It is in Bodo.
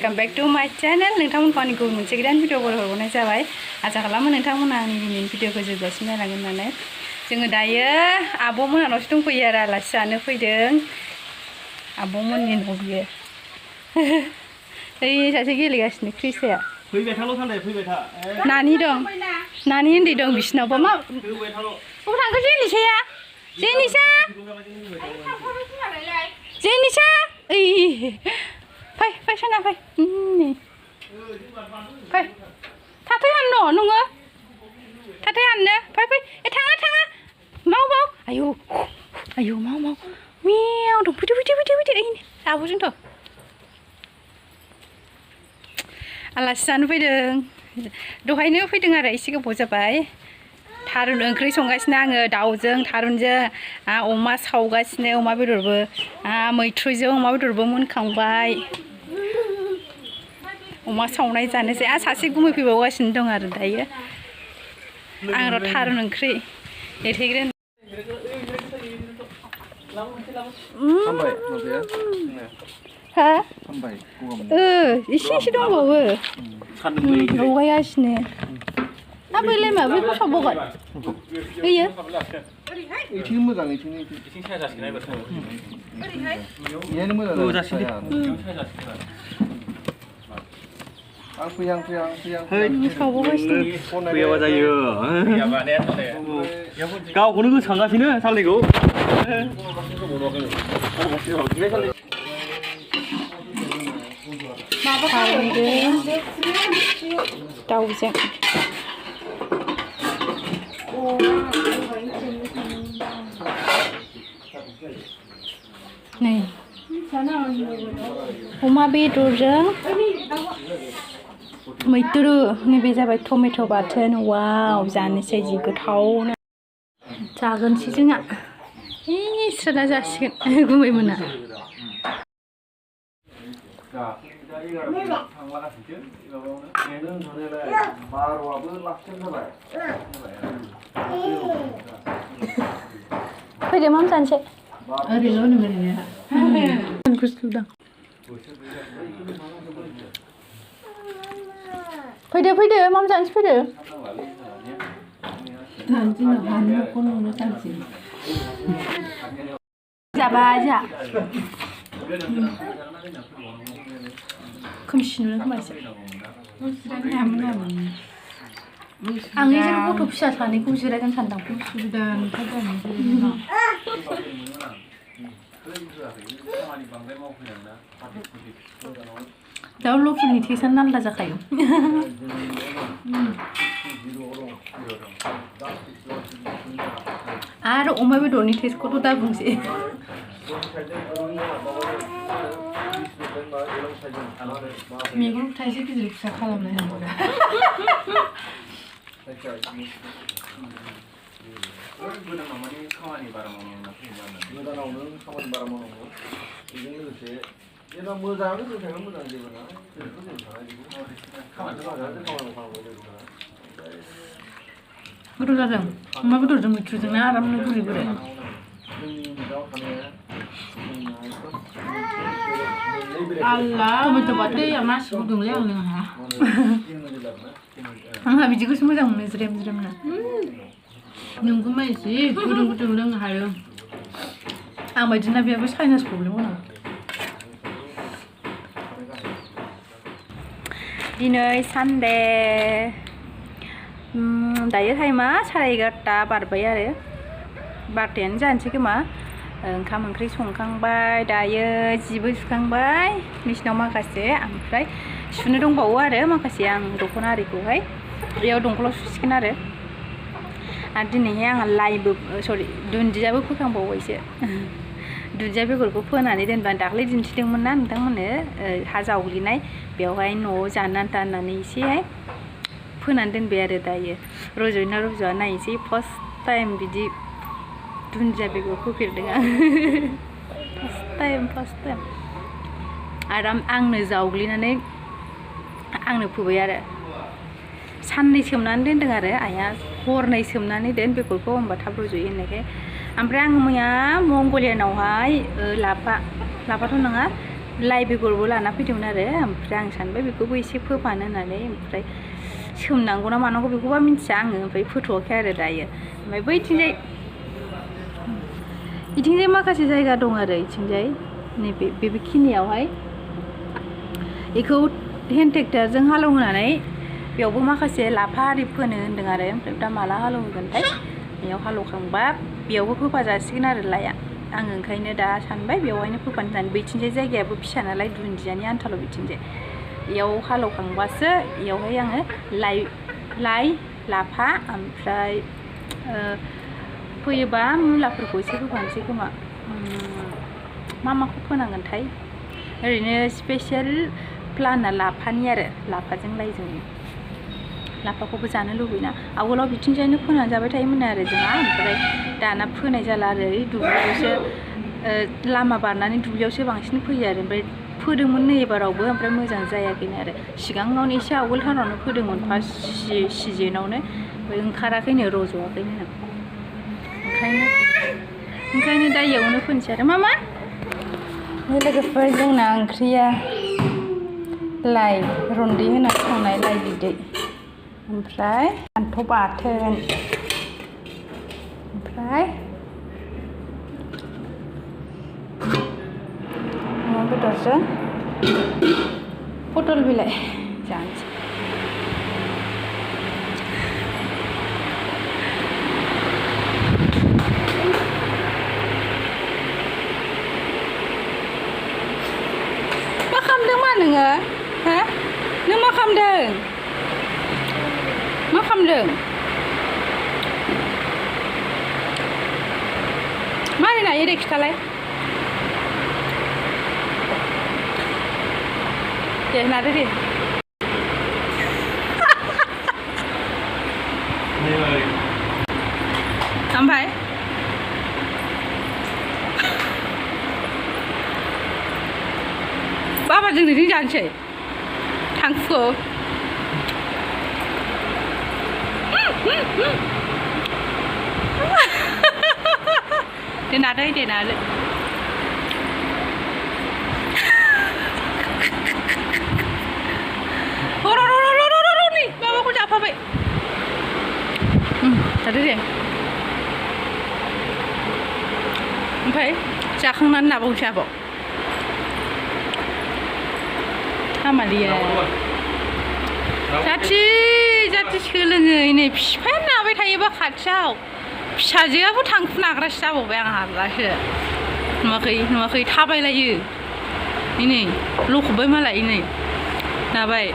वेलकाम बैक टू माय चैनल नोंथांमोनखौ आंनि गुबुन मोनसे गोदान भिडिअ हरनाय जाबाय आसा खालामो नोंथांमोना आंनि दिनैनि भिडिअखौ जोबजासिम नायलांगोन होननानै जोङो दायो आब'मोनावसो दंफैयो आरो आलासि जानो फैदों आब'मोननि न' बियो ओइ सासे गेलेगासिनो क्रिसाया फैबाय थाल' सानदे फैबाय था नानि दं नानि उन्दै दं बिसिनावबो मा बबाव थांखो जेनिसाया जेनिसा जेनिसा ओइ फै फै सना फै फै थाथै हाननो नोङो थाथै हाननो फै फै ए थाङा थाङा माव माव आयौ आयौ माव माव मियाव दं फैदो फैदो फैदो फैदो ओइ आब'जोंथ' आलासि जानो फैदों दहायनो फैदों आरो एसे गोबाव जाबाय थारुन ओंख्रि संगासिनो आङो दाउजों थारुनजों अमा सावगासिनो अमा बेदरबो मैथ्रुजों अमा बेदरबो मोनखांबाय अमा सावनाय जानोसै सासे गुमै फैबावगासिनो दं आरो दायो आं र' थारुन ओंख्रि एरहैग्रोन हा एसे एसे दंबावो लगायगासिनो बैलाय मा बै फोसावबावगोन होयो इथिं मोजां इथिं साया जासिगोन आरो इहायनो मोजां जासिगोन आं फैहां सावबावगासिनो फैयाबा जायो गावखौनो गोसोखांगासिनो सालनिखौ दाउजों नै अमा बेदरजों मैद्रु नैबे जाबाय टमेट' बाथोन वाव जानोसै जि गोथावनो जागोनसै जोंहा स्रोना जासिगोन गुमै मोना फैदो मा जानोसै ओरैल' नोङो गुसुदां फैदो फैदो मा जानोसै फैदो जाबाय जोंहा खोमसि नुनो खोमा एसे आं एसे गथ' फिसा सानैखौ जिरायगोन सानदां दाउ लकेलनि टेस्टआनो आलादा जाखायो आरो अमा बेदरनि टेस्टखौथ' दा बुंसै मैगं थाइसे गिदिर फिसा खालामनाय गोथाव जादों अमा बेदरजों मैथ्रुजोंनो आरामनो गुरै गुरै टमेट' बाथोन दैया मासि गुदुंलै आं लोंनो हाया आंहा बिदिखौसो मोजां मोनो ज्रेम ज्रेमनो नोंबो माइसि गुदुं गुदुं लोंनो हायो आं बायदिना बेयाबो साइनास प्रब्लेम दं दिनै सानडे दायो टाइमा 11:30 बारबाय आरो बारथायानो जानोसै खोमा ओंखाम ओंख्रि संखांबाय दायो जिबो सुखांबाय मेसिनाव माखासे ओमफ्राय सुनो दंबावो आरो माखासे आं दख'ना आरिखौहाय बेयाव दंखलाव सुसिगोन आरो दिनैहाय आंहा लाइबो दुन्दियाबो फोखांबावबायसो दुन्दिया बेगरखौ फोनानै दोनबाय दाख्लै दिन्थिदोंमोन ना नोंथांमोननो हा जावग्लिनाय बेवहाय न'आव जानो आन्था होननानै एसेहाय फोनानै दोनबाय आरो दायो रज'योना रज'आ नायनोसै फार्स्ट टाइम बिदि दुन्दिया बेगर फोफेरदों आं फार्स्ट टाइम आरो आंनो जावग्लिनानै आंनो फोबाय आरो साननै सोमनानै दोनदों आरो आइया हरनै सोमनानै दोन बेगरखौ होमबा थाब रज'यो होननायखाय ओमफ्राय आं मैया मंगलियानावहाय लाफाथ' नङा लाइ बेगरबो लाना फैदोंमोन आरो ओमफ्राय आं सानबाय बेखौबो एसे फोफानो होननानै ओमफ्राय सोमनांगौ ना मानांगौ बेखौबा मिन्थिया आङो ओमफ्राय फोथ'वाखै आरो दायो ओमफ्राय बैथिंजाय इथिंजाय माखासे जायगा दं आरो इथिंजाय नैबे बेखिनियावहाय बेखौ हेन्ड ट्रेक्टरजों हालेवहोनानै बेयावबो माखासे लाफा आरि फोनो होन्दों आरो ओमफ्राय दा माला हालेवहोगोनथाय बेयाव हालेवखांबा बेयावबो फोफाजासिगोन आरो लाइआ आङो ओंखायनो दा सानबाय बेवहायनो फोफानो होननानै बैथिंजाय जायगायाबो फिसा नालाय दुन्दियानि आन्थाल' बिथिंजाय बेयाव हालेवखांबासो बेयावहाय आङो लाइ लाफा ओमफ्राय फोयोबा मुलाफोरखौ एसे होफानोसै खोमा मा माखौ फोनांगोनथाय ओरैनो स्पेसियेल प्लाना लाफानि आरो लाफाजों लाइजों लाफाखौबो जानो लुबैना आवगोलाव बिथिंजायनो फोनानै जाबाय थायोमोन आरो जोंहा ओमफ्राय दाना फोनाय जाला आरो दुब्लियावसो लामा बारनानै दुब्लियावसो बांसिन फोयो आरो ओमफ्राय फोदोंमोन नै एबारावबो ओमफ्राय मोजां जायाखैनो आरो सिगाङावनो एसे आवगोल टानावनो फोदोंमोन फार्स्ट सिजेनावनो ओमफ्राय ओंखाराखैनो रज'वाखैनो ओंखायनो दा इयावनो फोनोसै आरो मा लोगोफोर जोंना ओंख्रिया लाइ रन्दै होना संनाय लाइ बिदै ओमफ्राय फान्थाव बाथोन ओमफ्राय अमा बेदरजों पटल बिलाइ जानोसै मा खालामदों मा नोङो हा नों मा खालामदों मारै नायो दे खिथालाय दे नादो दे ओमफ्राय बाबाजों नोंजों जानोसै थांखुखौ दे नादो नै माबाखौ जाफाबाय जादो दे ओमफ्राय जाखांनानै नाबावसै आब' हामालिया जाथि सोलोङो नै बिफाया नाबाय थायोबा खाथियाव फिसाजोआबो थांखु नाग्रासो जाबावबाय आं हाब्लासो नुवाखै थाबायलायो नै लखबबाय मालाय नै नाबाय